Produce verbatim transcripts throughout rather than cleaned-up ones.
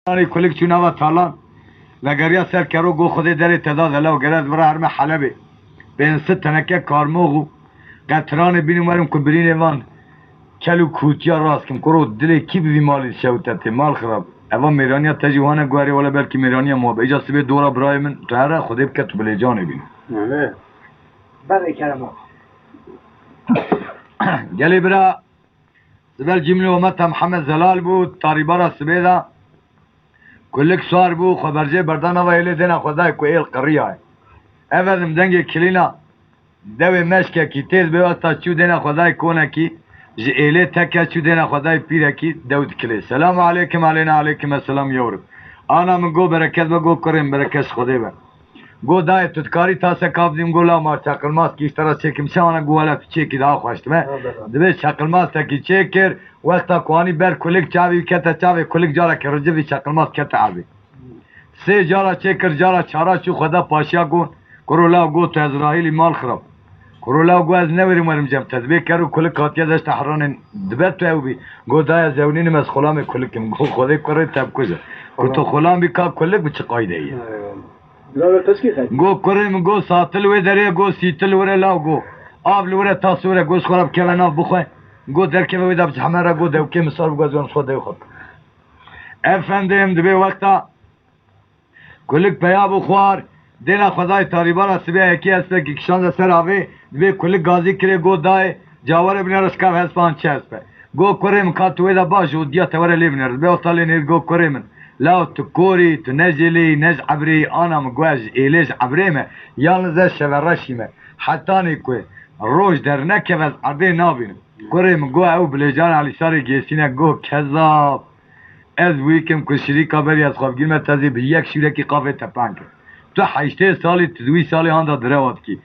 Anî kulik çû nava talan. Vegeriya ser kero, got, Xwedê derê te da de law, gere ez bira herme Helebê. Pênc sed teneke karmox û qetiranê bînim werim ku birînê van kel û kûtiya rast kim. Kuro dilê kî bi vî malî dişewite tê? Mal xirab. Eva mêraniya te jî wane guherê, wele belkî mêraniya ma be. Îca sibê dora birayê min tu here, Xwedê bike tu bilêcanê bînî. Belê kerema. Gelê bira, Sibel cîmlê ometa Mihemed Zelal bû, tarîbara sibê de kulik sar bû, xwe berjê berda nava êlê, dêna xwe dayê ku êl qiriyaye. Ev edim dengê kilîna dewê meşkekî têz bê, wexta çû dêna xwe dayê konekî, ji êlê teke çû dêna xwe dayê pîrekî dew dikilê. Selamu aleykum, aleyna aleykum esselam yewrim. Ana min got bereket be, got kurê min bereket ji Xwedê be. Got dayê tu dikarî taseka bidîm, got la ma çeqilmaskî ji te re çêkim, çi ana got wele tu çêkî daha xweş dibe. Dibê çeqilmastekî çêkir, wexta ku anî ber kulik çavê wî kete çavê kulik careke ricivî çeqilmask kete erdê. Sê cara çêkir, cara çara çû xwe da paşiya got, kuro law got tu Ezraîlî mal xirab. Kuro law got ez newêrim werim cem te, dibê ker û kulik hatiye desta heranên dibe tu ew bî. Got dayê ez ewnînim ez xulamê kulik im. Got Xwedê kurê te bikuje. Ku tu xulam bî ka kulik bi çi qayde ye? Got kurê min, got satil wê derê, got sîtil wire law, got av li wire tas wire, got ji xwe re bikeve nav bixwe. Got derkeve wê de bi cehme re, got dewkê min sar bû, got ez wan ji xwe dew xwe. Efendim dibê wexta kulik peya bû xwar, dêna xwedayê tarîbara sibê yekî hespekî kişande ser avê, dibê kulik gazî kirê, got dayê cawere binêre şikav hespan çi hespe. Got kurê min ka tu wê de baş û diya te were lê binêre. Dibê wexta lê nêr got kurê min. Law tu korî, tu ne jêlê yî, ne ji ebrê yî, ana min got ez ji êlê ji ebrê me, yalniz ez şevereşî me. Hetanî ku roj dernekeve ez erdê nabînim. Kurê min got ew bilêcan Elîsarê Gêsîne, got kezab. Ez wî kim ku şirîka berî ez xwe bigîrime, te zî bi yek şîrekî qafê te peng kir. Tu heştê salî, tu wî salî handa direwa dikî.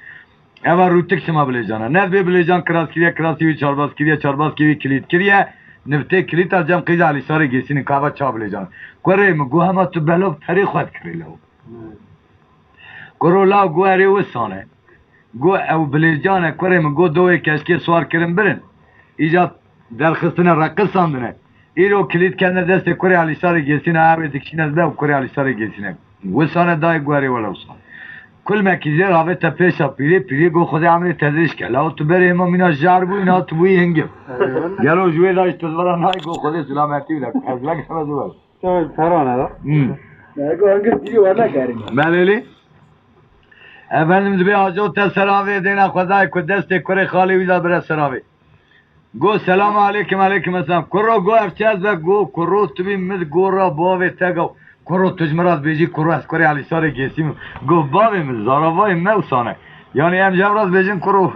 Eva rûtik çima bilêcan e? Ne dibê bilêcan kiras kiriye, kirasî wî çarbaz kiriye, çarbazkî wî kilît kiriye. Nivtê kilîta cem qîza Elîsarê Gêsînin ka eva ça bilêcan e? Kurê min got hema tu belo bi perê xwe dikirî lew. Kuro law guherê wisan e. Got ew bilêcan e, kurê min, got dowê keşkê swar kirin birin. Îca derxistine reqisandine. Îro kilît kendine destê kurê Elîsarê Gêsîne, ew ê dikişîne dibe ew kurê Elîsarê Gêsîne. Wisan e dayê guherê wele wisan. Kulmekî zêr avête pêşa pîrê, pîrê got Xwedê emrê te dirêj ke. Law tu berê hema mîna jar bûyî, niha tu bûyî hingim. Gelo ji wê de ji tu divira nayê, got Xwedê silametî bide. Ez vekirime zû were. Tamam, perane da. Hmm. Belê lê. Efendim dibê aco te seravê dêna xwedayê ku destê kurê xalê wî da bire seravê. Go selamu aleykum, aleykum esselam. Kuro go ev çi ez be? Go kuro tu bî min gora bavê te gaw. Kuro tu ji min re dibêjî kuro ez kurê Elîsarê Gêsî me. Go bavê min zaravayê me wisane. Yani em ji hev re dibêjin kuro.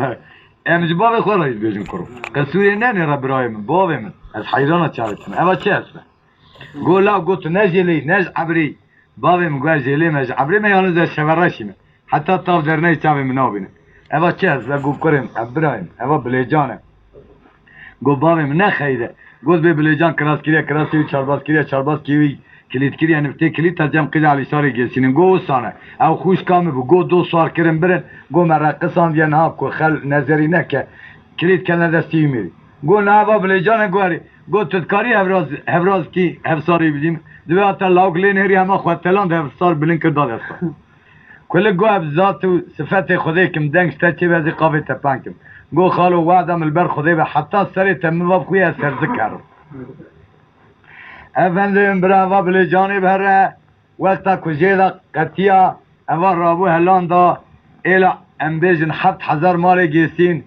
Em ji bavê xwe re jî dibêjin kuro. Qisûrê nenê re birayê min, bavê min. Ez heyrana çavê te me. Eva çi ez be? Go law got tu ne jêlê, ne ji ebrê. Bavê min got ez jêlê me, ji ebrê me, yalnız ez şevereşî me. Heta tav derneyê çavê min nabîne. Eva çi ez be? Got kurê min, ev birayê min, eva bilêcan e. Got bavê min ne xeyde. Got bê bilêcan kiras kiriye, kirasê wî çarbaz kiriye, çarbazkê wî kilît kiriye, niftê kilîta cem qîla Elîsarê Gêsînin. Got wisane. Ew xûşka min bû. Got do swar kirin birin. Got me reqisandiye niha ku xel nezerî neke. Kilît kene destî wî mêrî. Got na eva bilêcan e guherî. Got tu dikarî hevraz, hevraz kî hevsarî bidî min? Dibê hate lawik lê nêrî hema xwe teland hevsar bilind kir da desta. Kulik got ev zat û sifetê Xwedê kim deng ji te çêbe ez ê qavê te peng kim. Got xalo wada min li ber Xwedê be heta serê te min va bixwî ez serzik herim. Efendim bira eva bilêcanê bi here. Wexta ku jê de qetiya eva rabû helan da êla em bêjin heft hezar malê Gêsîn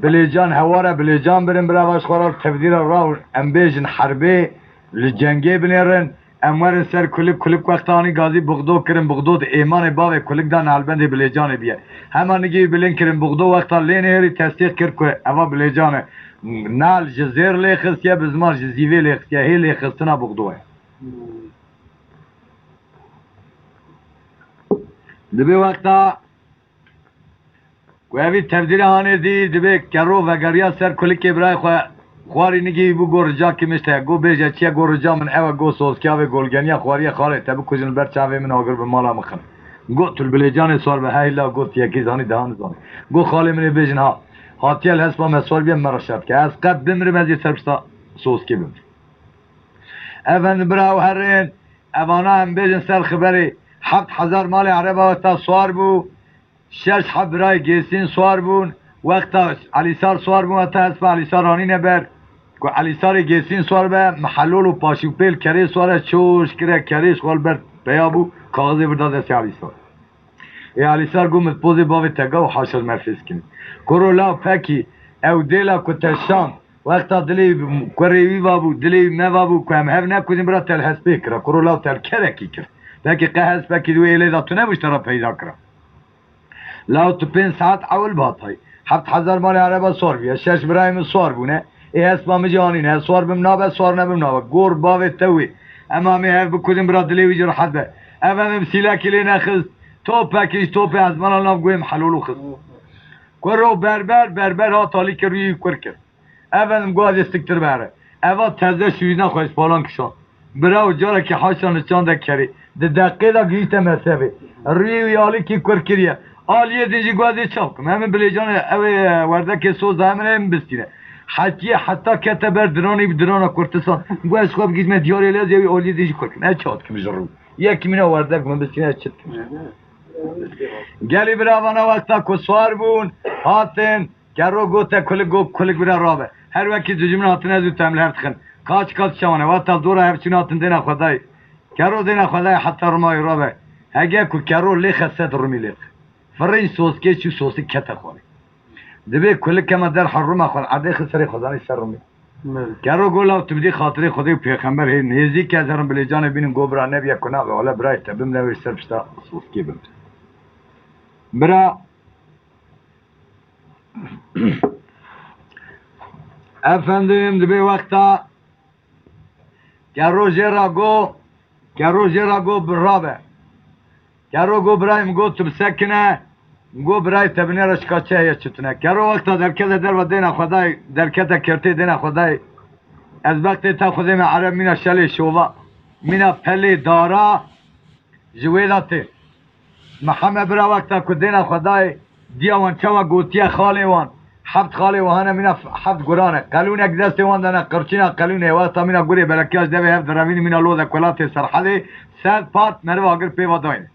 bilêcan heware bilêcan birin bira va ji xwe re tevdîra raw em bêjin herbê li cengê binêrin em werin ser kulik kulik wexta anî gazî bixdo kirin bixdo di êmanê bavê kulik da nalbendê bilêcanê biye. Hema nigî bilind kirin bixdo wexta lê nêrî tesdîq kir ku eva bilêcan e. Nal ji zêr lê xistiye bi ziman ji zîvê lê xistiye hê lêxistina bixdo e. Dibê wexta ku evî tevdîrê hanê dî, dibê kero vegeriya ser kulikê birayê xwe, xwarî nigî bû, got rica kim ji te ye. Got bêje çi ye? Got rica min ew e, got sozkiya vê golgeniya xwariye xalê te bikujin li ber çavê min agir bi mala min xin. Got tu li bilêcanê sar be, hey la, got yekî zanî daha nizanî. Got xalê min ê bêjin ha. Hatiye li hespa me sar biye, me re şer dike. Ez qet bimrim, ez ê ser pişta sozkê bimrim. Efendim bira ew herin, Evana em bêjin ser xiberê heft hezar malê ereba wexta swar bû, şeş heb birayê Gêsîn swar bûn, wexta Elîsar swar bûn, wexta hespa Elîsar anîne ber, ku Elîsarê Gêsîn swar be, Mihelol û Paşîpêl kerê swar e, çoş kire kerê ji xwe li ber peya bû, kaxizê birda destê Elîsar. Ê Elîsar got, min pozê bavê te ga û haşa ji me fêz kirin. Kuro law pekî, ew dêla ku te şand, wexta dilê kurê wî va bû, dilê wî me va bû, ku em hev nekujin bira te li hespê kira. Kuro law te li kerekî kir. Pekî qe hespekî di wê êlê de tune bû ji te re peyda kira. Law tu pênc saet ewil bi hatayî. Heft hezar malê ereba swar bûye, şeş birayê min swar bûne. Ê hespa min jî anîne, swar bim nabe, swar nebim nabe. Gor bavê te wê. Em amê hev bikujin bira dilê wî jî rehet be. Ev em sîlekî lê nexist. Topekî ji topê ezmana nav guhê Mihelolû xist. Kuro berber, berber hat alî kir, rûyê wî kur kir. Ev em guhê dê siktir bere. Eva teze şûyîna xwe ji palan kişand. Bira û carekî haşa niçande kerê. Di deqê de gihîşte mezhebê. Rûyê wî alîkî kur kiriye. Aliyê din jî guhê dê çav kim. Em ê bilêcanê ew ê werdekê soz da em ê bistîne. Hetiye heta kete ber diranê bi dirana kurtisan. Guhê ji xwe bigihîşme diyarê lez ew ê aliyê din jî kur kim. Ez çav dikim ji rû. Yekî mîna werdek min bistîne ez çi dikim. Gelî bira vana wexta ku swar bûn, hatin, Kero gote kulik, got kulik bira rabe. Her wekî dijmin hatine zû te em li hev dixin. Kaç kaç çawane, wexta dora hev çûn hatin dêna xwe dayê. Kero dêna xwe dayê heta rimayê rabe. Hege ku kero lêxe sed rimî lêxe. Firîn soskê çû sosik kete xwarê. Dibê kulik kema derha rima xwe erdê xist serê xwe zanî ser rimî. Kero got law tu bidî xatirê Xwedê û pêxember hê nêzîk ez herim bilêcanê bînin, got bira nebiye ku nabe wele birayê te bimre wê ser pişta soskê bimre. Bira Efendim, dibê wexta kero jê ra go, kero jê ra go bi rabe. Kero go birayê min, go tu bisekine, go birayê te binêre şika çi heye çi tune. Kero wexta derkete derva dêna xwe dayê, derkete kertê dêna xwe dayê. Ez bextê te Xwedê me ereb mîna şelê şova, mîna pelê dara, ji wê de tê. Mihemed bira wexta ku dêna xwe dayê, diya wan çawa gotiye xalê wan, heft xalê wan hene mîna f-, heft guran e. Qelûnek destê wan de ne, qirçîna qelûnê, wexta mîna gurê belekiya ji devê hev direvînî mîna lo de kulatê Serhedê, sed pat meriv agir pê ve dayne.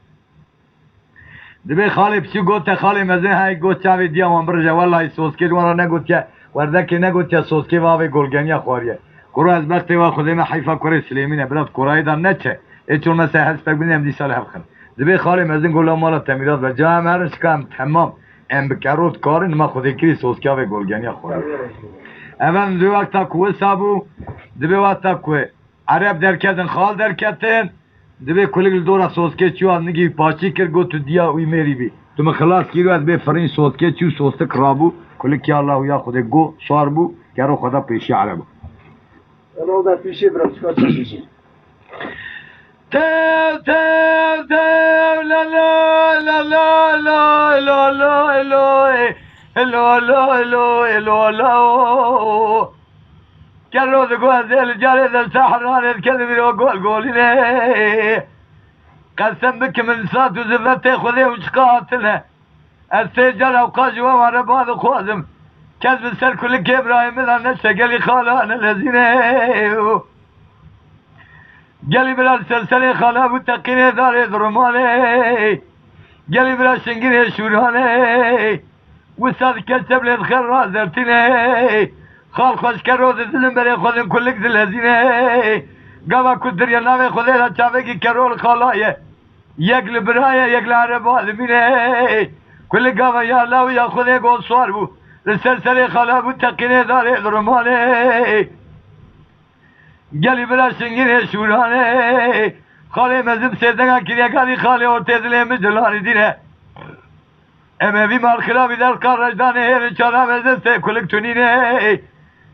Dibê xalê piçûk gote xalê mezin hey got çavê diya wan birije, wellahî soskê ji wan re negotiye, werdekê negotiye, soskê ve avê golgeniya xwariye. Kuro ez bextê we Xwedê me heyfa kurê Silêmîn e, bira di korayê de neçe. Ê çol me se hespek bidin em dîsa li hev xin. Dibê xalê mezin got la mala te mîrat be. Ca em herin şika em temam. Em bi kero dikarin, ma Xwedê kirî soskiya vê golgeniya xwe. Ev em dibê wexta ku wisa bû, dibê wexta ku ereb derketin, xal derketin, dibê kulik li dora soskê çû hat nigî wî paçî kir, got tu diya wî mêrî bî. Tu min xilas kî, ez bê firîn soskê çû sostik rabû, kulik ya Allah û ya Xwedê go sar bû, kero xwe da pêşiya ereba. Elo da pêşê bira, çika çeşî. Tev, tev, tev, la, la, la, la, la, la, la, ê, la, la, la, ê, la, la, o. Kero digo ez ê li carê de sehranê dikem vîro gol golînê. Qesem bikim min sat û zivetê Xwedê û çiqa hatine. Ez sê cara û qas ji we were ba dixwazim. Kes bi ser kulikê birayê min re neşe gelî xala ne lezînê. Gelî bira li ser serê xala bû teqînê darê di rumanê. Gelî bira şingînê şûranê. Wisa dike çeblê dixer ra zertînê. Xal xweşke ro di dilin berê xwe din kulik dilezînê. Gava ku diriye navê Xwedê de çavekî kero li xala ye. Yek li bira ye, yek li ereba dimîne. Kulî gava ya law ya Xwedê got swar bû. Li ser serê xala bû teqînê darê li rumanê. Gelî bira şingînê şûranê. Xalê mezin sêdenga kiriye galî xalê ortê dilê min cilanî dîne. Em evî malxirabî derqa rejdanê hêrin çara mezin sê kulik tunîne.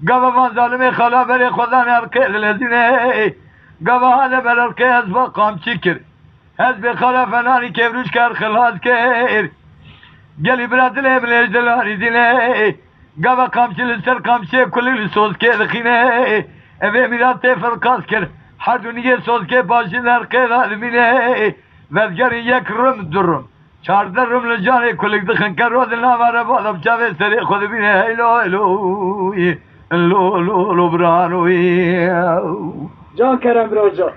Gava van zalimê xala berê xwe dan erqê dilezîne. Gava hane ber erqê ez va qamçî kir. Ez bê xala fenanî kevruş kar xilas kir. Gelî bira dilê min lêj dilanî dîne. Gava qamçî li ser qamçiyê kulî li sozkê dixîne. Evê mîra tê filqas kir. Her du nigê sozkê paşî derqê da dimîne. Vezgerî yek rim du rim. Çardeh rim li canê kulik dixin, kero di nava re bala bi çavê serê xwe dibîne, hey lo, hey lo, lo, lo, lo, birano, hey. Can kerem bira can.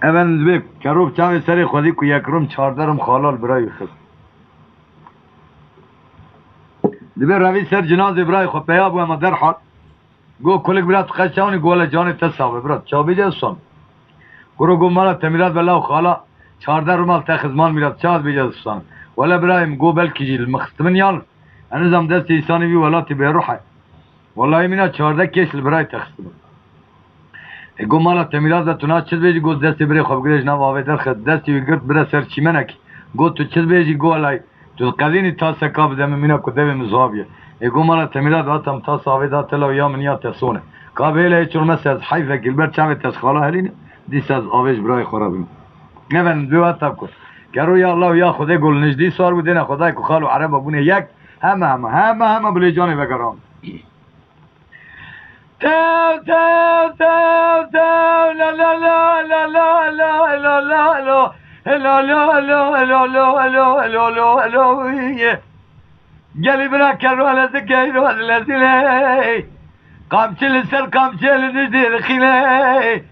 Efendim, dibê kero bi çavê serê xwedî ku yek rum çardeh rum xala li birayê wî xist. Dibê revî ser cinazê birayê xwe peya bû, ema derhal. Go kulik bira tu qeç çawnî, go wele canê te sax be bira, tu çawa bêje zisan. Kuro go mala te mîrat be law xala, çardeh rum al te xizman mîrat, çawa bêje zisan. Wele birayê min, go belkî jî li min xistimin yan. Ez nizam destê îsanê vî welatî bêruh e. Wellahî mîna çardeh kêş li birayê te xistimin. E, go mala te mîrat be, tu na çi dibêjî, go destê birê xwe bigire ji nav avê derxe, destê wî girt bire ser çîmenekî. Go tu çi dibêjî, go elay, tu diqedînî taseka bide min mîna ku devê min ziha bûye. E, go mala te mîrat be, hata min tasa avê da te law ya min ya te sone. Ka bê hele hê çûr mese ez heyfekî li ber çavê te ji xala helîne, dîsa ez avê ji birayê xwe re bînim. Efendim, dibê weta ku. Kero ya Allah ya Xwedê, go li nijdî sar bû, dêne Xwedayê ku xal û ereba bûne yek, heme heme, heme heme bilê canê vegeran. Tev, tev, tev, tev, la, la, lo, ye. Gelî bira kerro lezî geyro lezîlê. Qamçî li ser qamçî li nîjdî li xîlê.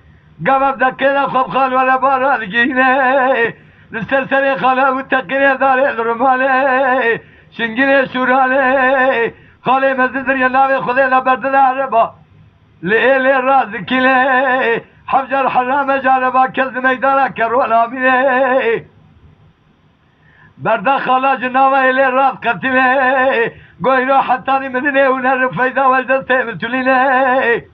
Gava dekê de xwe bi xal were bara digîne. Li ser serê xala û teqîrê darê li rumalê. Şingînê şûralê. Xalê mezin dir ya navê Xwedê de berdine ereba. Li êlê razikîlê, hevcar herame careba kes di meydana kerro namîlê. Berda xala ji nava êlê raz qetîlê, goyro hetanî mininê û nerin feyda werdestê min tulîlê.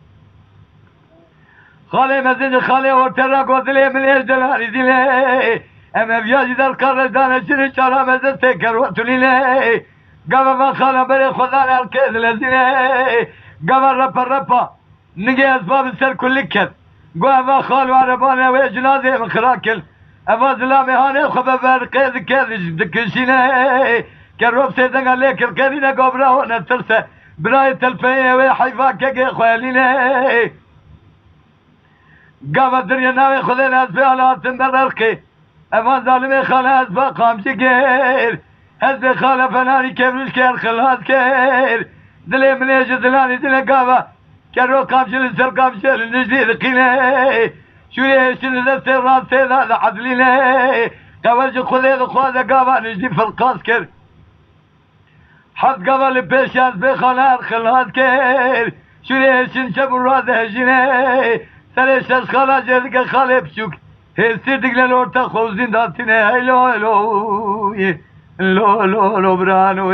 Xalê mezin ji xalê orte ra go dilê min ê ji delanî dîlê. Em ev ya jî derka rejdane şirin çara mezestê kerro tulîlê. Gava va xala berê xwedan erkê dilezîne. Gava repa repa nigê ezba bi ser kulik ket. Go eva xal û erebanê wê cinazê min xira kir. Eva zilamê hanê xwe be berqê dike dikişîne. Kerro sêdenga lê kir kerîne go bira hone tirse. Birayê telpeyê wê heyfa kekê xwe elîne. Gava dirye navê Xwedê ez bê ala hatin ber erqê. Evan zalimê xala ez ba qamçî kir. Ez bê xala fenanî kevriş kir, xilas kir. Dilê min ê ji dilanî dile gava. Kero qamçî li ser qamçî li nijdî diqîne. Şûrê hêşin li destê rastê da diedilîne. Qewel ji Xwedê dixwaze gava nijdî filqas kir. Heft gava li pêş ez bê xaler xilas kir. Şûrê hêşin çep û raz dihejîne. Serê şeş xala jê dike xalê piçûk. Hêsîr digle li orta xwe û zîndatîne. Hey lo lo, lo lo lo birano.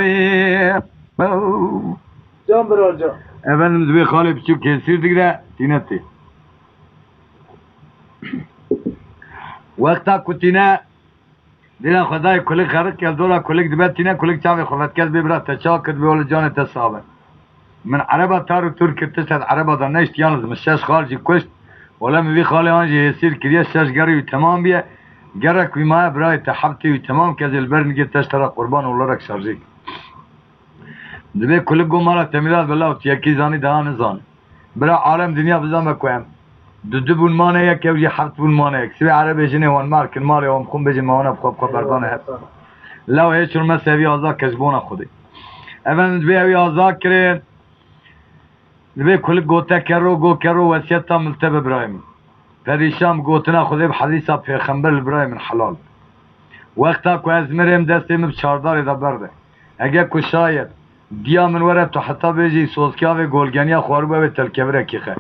Can bira can. Efendim, dibê xalê piçûk hêsîr digre tîne tê. Wexta ku tîne Dîna Xwedayê kulik xerik kir, dora kulik dibe tîne, kulik çavê xwe vetkez bê bira te çawa kir, dibê wele canê te sax be. Min ereba tar û tur kir, tişt ez ereba de neşt, yalnız min şeş xal jî kuşt. Wele min vî xalê an jî hêsîr kiriye, şeş gerê wî temam biye. Gerek wî maye birayê te, heftê wî temam ke ez ê li ber nigê teşt te re qurban û lerek şarjê kir. Dibê kulik go mala te mîrat be law, tu yekî zanî daha nizanî. Bira alem dinya bizan be ku em du du bûn mane yek, ew jî heft bûn mane yek. Sibê erebê jinê wan mar kin malê wan xwin bêjin me wana bi xwe bi xwe berdane hev. Law hê çûr me sevî azad ke ji bona Xwedê. Efendim dibê ew ê azad kirin. Dibê kulik gote kero, go kero wesiyeta min li te be birayê min. Perîşan bi gotina Xwedê, bi hedîsa pêxember li birayê min helal. Wexta ku ez mirêm destê min bi çardarê de berde. Hege ku şayet diya min were tu heta bêjî sozkiya vê golgeniya xwaribû ew ê telkevirekî xe.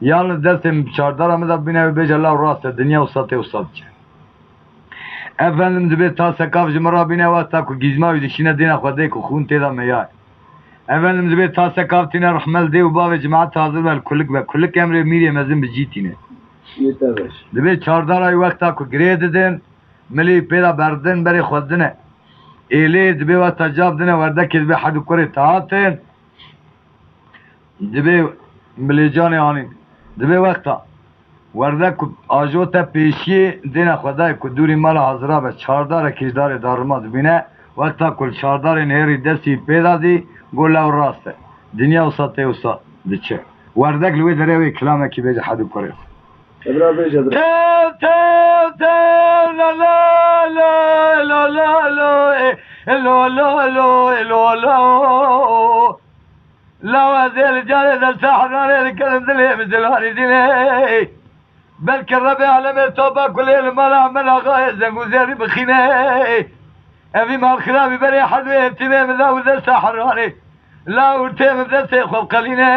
Yan li destê min bi çardara min de bîne wê bêje law rast e, dinya wisa tê wisa diçe. Efendim dibê tasekav ji min re bîne wexta ku gîzma wî dişîne dîna Xwedê ku xûn tê de meyayê. Efendim dibê tasekav tîne rehme li dê û bavê cemaet hazir be li kulik be. Kulik emrê mîrê mezin bi cî tîne. Yê te beş. Dibê çardara wî wexta ku girê didin, milê wî pê de berdin berê xwe dine. Êlê dibê wexta cav dine werdekê dibê hed û kurê te hatin. Dibê milê canê anîn. Dibê wexta werdek ku ajote pêşiyê dêne Xwedayê ku dûrî mala hazira be, çardarekî ji darê darima dibîne. Wexta ku li çardarê nihêrî destî pê da dî, got, lew rast e. Dinya wisa tê wisa diçe. Werdek li wê derê wê kilamekî bêje hed û kurê xwe. Ebra bêje bira. Tev, tev, tev, la, la, la, la, la, lo, e, lo, lo, lo, e, lo, lo. Law ez ê li carê de sehranê dikirim dilê min dilanî dilê. Belke Rebê alemê topa kulê li mala min axayê zeng û zêrî bixîne. Evî malxirabî berê hedwê hêvtînê min da û desta heranê. La ûrtê min destê xwe qelîne.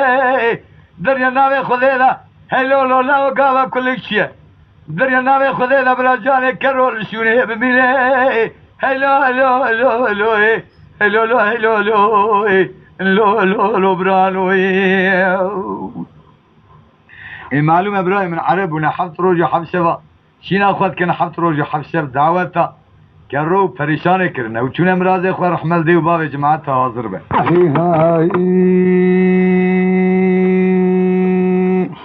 Dirya navê Xwedê de heylo lo la û gava kulik çiye. Dirya navê Xwedê de bira canê kero li şûnê bimîne. Heylo heylo heylo heylo ê. Heylo lo heylo lo ê. Lo lo lo bira lo ê. Ê malûm e birayê min, ereb bûne heft roj û heft şeva. Şîna xwe dikin heft roj û heft şev daweta kerro û perîşanê kirine û çûne mirazê xwe rehmel dê û bavê cemaeta hazir be. Hey hay.